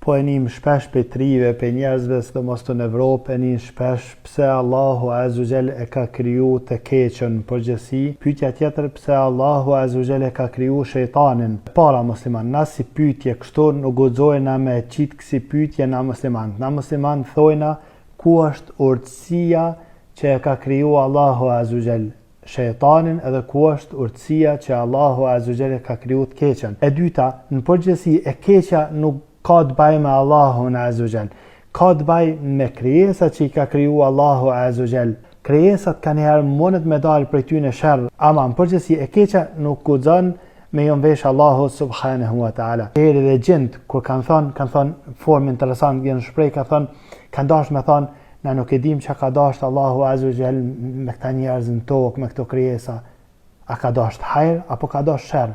Po e nim shpesh prej të rive, prej njerëzve, sidomos këtu në Evropë, e nim shpesh pse Allahu Azze ue Xhel e ka kriju të keqen në përgjithësi. Pyetja tjetër pse Allahu Azze ue Xhel e ka kriju shejtanin. E para musliman, na si pyetje kështu nuk guxojna me e qit kësi pyetje na muslimanët. Na muslimanët thojna ku është urtësia që e ka kriju Allahu Azze ue Xhel shejtanin edhe ku është urtësia që Allahu Azze ue Xhel e ka kriju të keqen. E dyta, në përgjithësi e keqja nuk ka të bajë me Allahun Azze ue Xhel. Ka të bajë me krijesat që i ka kriju Allahu Azze ue Xhel. Krijesat kanjëherë mundet me dalë prej tyne sherr, ama në përgjithësi e keqja nuk guxon me ju mvesh Allahu subhanahu wa taala. Deri dhe xhint kur kanë thonë, kanë thonë formë interesant, janë shpreh kanë thonë, kanë dashur me thonë Na nuk e dimë çka ka dashtë Allahu Azze ue Xhel me këta njerëz në tokë, me këto krijesa. A ka dashtë hajr apo ka dashtë sherr?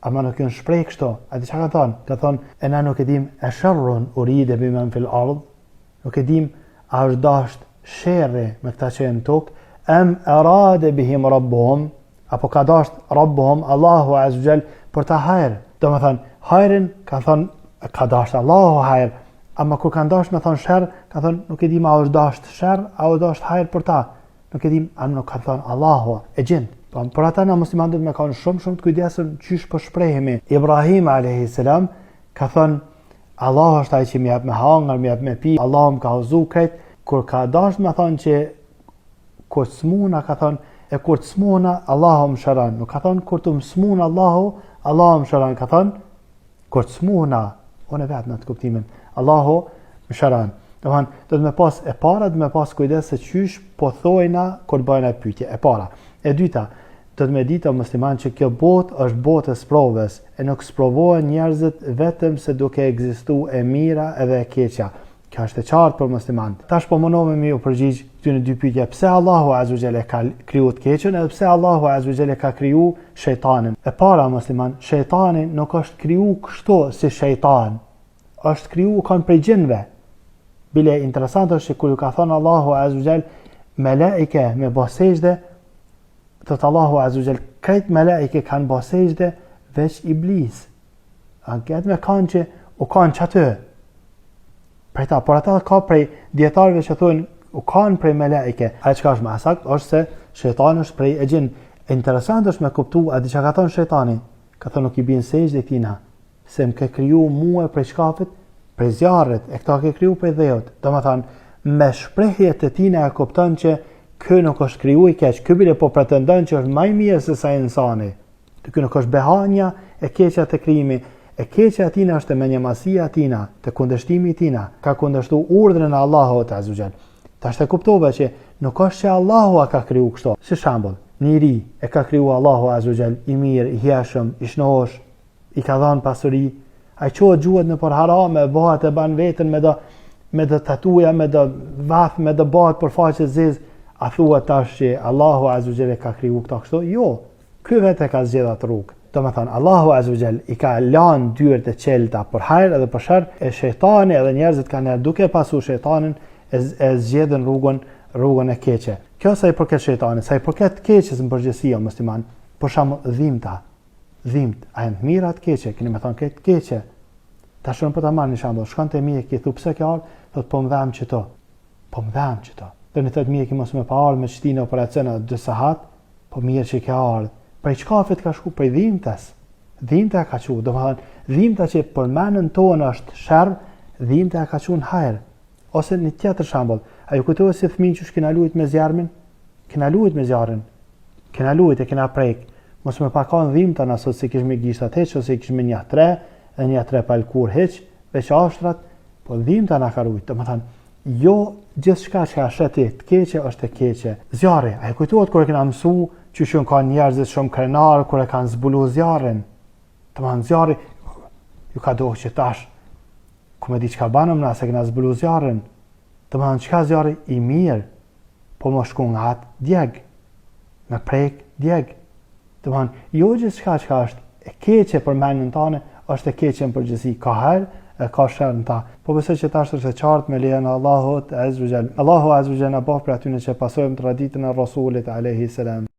Ama nuk janë shpreh kështu. A di çka ka thonë? Ka thonë, e na nuk e dimë e sherrun uride bi men fil ard. Nuk e dimë a është dashtë sherri me këta që janë në tokë, em erade bihim rabbuhum, apo ka dasht Rabbuhum Allahu Azze ue Xhel për ta hajr. Domethanë, hajrin ka thonë, ka dasht Allahu hajr, ama kur kanë dasht me thonë sherr, ka thonë, nuk e dim a është dasht sherr, a është dasht hajr për ta. Nuk e dim, a nuk ka thonë Allahu, e xhint. Po, për ata na musliman duhet me kanë shumë shumë të kujdesshëm qysh po shprehemi. Ibrahim a.s. ka thonë, Allahu është ai që më jep me hangër, më jep me pi, Allahu më ka udhzu krejt, kur ka dasht me thonë që Kur të smuna ka thonë, e kur të smuna, Allahu më shëron. Nuk ka thonë, kur të më smun Allahu, Allahu më shëron. Ka thonë, kur të smuna, unë e vetë në të kuptimin, Allahu më shëron. Domethanë, do të me pas e para, do me pas kujdes se qysh po thojna kur bëjna pyetje. E para. E dyta, do të me ditë o musliman që kjo botë është botë e sprovës, e nuk sprovohen njerëzit vetëm se duke ekzistu e mira edhe e keqja. Kjo është e qartë për musliman. Tash po mundohemi me u përgjigj këtyre dy pyetje, pse Allahu Azze ue Xhel e ka kriju të keqen edhe pse Allahu Azze ue Xhel e ka kriju shejtanin. E para musliman, shejtani nuk është kriju kështu si shejtan. Është kriju u kanë prej xhinëve. Bile interesant është që kur ju ka thonë Allahu Azze ue Xhel melaike me bo sexhde, thotë Allahu Azze ue Xhel krejt melaike kanë bo sexhde veç iblis. A këtë me kanë që u kanë që aty. Prej ta, por ata ka prej dijetarëve që thonë u kanë prej melaike. Ajo çka është më e saktë është se shejtani është prej e xhin. Interesant është me kuptu, a di çka ka thonë shejtani? Ka thonë nuk i bi n'sexhde këtina, se më ke kriju mua prej çkafit, prej zjarrit, e këta ke kriju prej dheut. Domethanë, me shprehje të tina e kupton që ky nuk është kriju i keq, ky bile po pretendon që është ma i mirë se sa insani. Ky nuk është behanja e keqja te krijimi, e keqja e tina është te mendjemadhësia e tina, te kundërshtimi i tina, ka kundërshtu urdhrin e Allahut Azze ue Xhel. Tash e kuptove që nuk është që Allahu a ka kriju kështu. Si shembull, njeri e ka kriju Allahu Azze ue Xhel i mirë, i hijeshëm, i shnosh, i ka dhënë pasuri, ai çohet gjuhet nëpër harame, bëhet e ban veten me do me do tatuja, me do vath, me do bëhet për faqe zez, a thua tash që Allahu Azze ue Xhel e ka kriju këta kështu? Jo, Ky vetë e ka zgjedh atë rrugë. Domethanë, Allahu Azze ue Xhel i ka lanë dyert e çelta për hajr edhe për sherr, e shejtani edhe njerëzit kanë duke pasu shejtanin e, e zgjedhin rrugën, rrugën e keqe. Kjo sa i përket shejtanit, sa i përket keqes në përgjithësi o musliman, për shembull dhimta, dhimt, a janë të mira të keqe, keni me thonë këtë të keqe. Tash unë po ta marr një shembull, shkon te mjeki, thu pse ke ardh, thot po më dhem qëto. Po më dhem qëto. Do të thotë mjeki mos me pa ardh me qti në operacion 2 sahat, Po mirë që ke ardhë. Prej çkafit ka shku, prej dhimtes. Dhimta e ka çu, domethanë, dhimta që për menën tonë është sherr, dhimta e ka çu në hajr. Ose një tjetër shembull, a ju kujtohet si fëmijë qysh kena lujt me zjarmin? Kena lujt me zjarrin. Kena lujt e kena prek. Mos me pa kanë dhimta na sot s'i kishmi gishtat hiç, ose i kishmi një tre, dhe një tre pa lëkurë hiç, veç ashtrat, po dhimta na ka rujt. Domethanë, Jo gjithçka që e sheh ti të keqe është e keqe. Zjarri, a ju kujtohet kur e kena mësu qysh janë kanë njerëzit shumë krenar kur e kanë zbulu zjarrin? Domethanë zjarri, ju ka dokë që tash, ku me di çka banëm na se kena zbulu zjarrin. Domethanë çka zjarri i mirë, po me shku ngat djeg, me prek djeg. Domethanë, jo gjithçka çka është e keqe për mendjen tane, është e keqe në përgjithësi, ka hajr e ka sherr në ta. Po besoj që tash është e qartë me lejen e Allahut Azze ue Xhel. Allahu Azze ue Xhel na bëftë prej atyne që pasojmë traditën e Rasulit alejhi selam.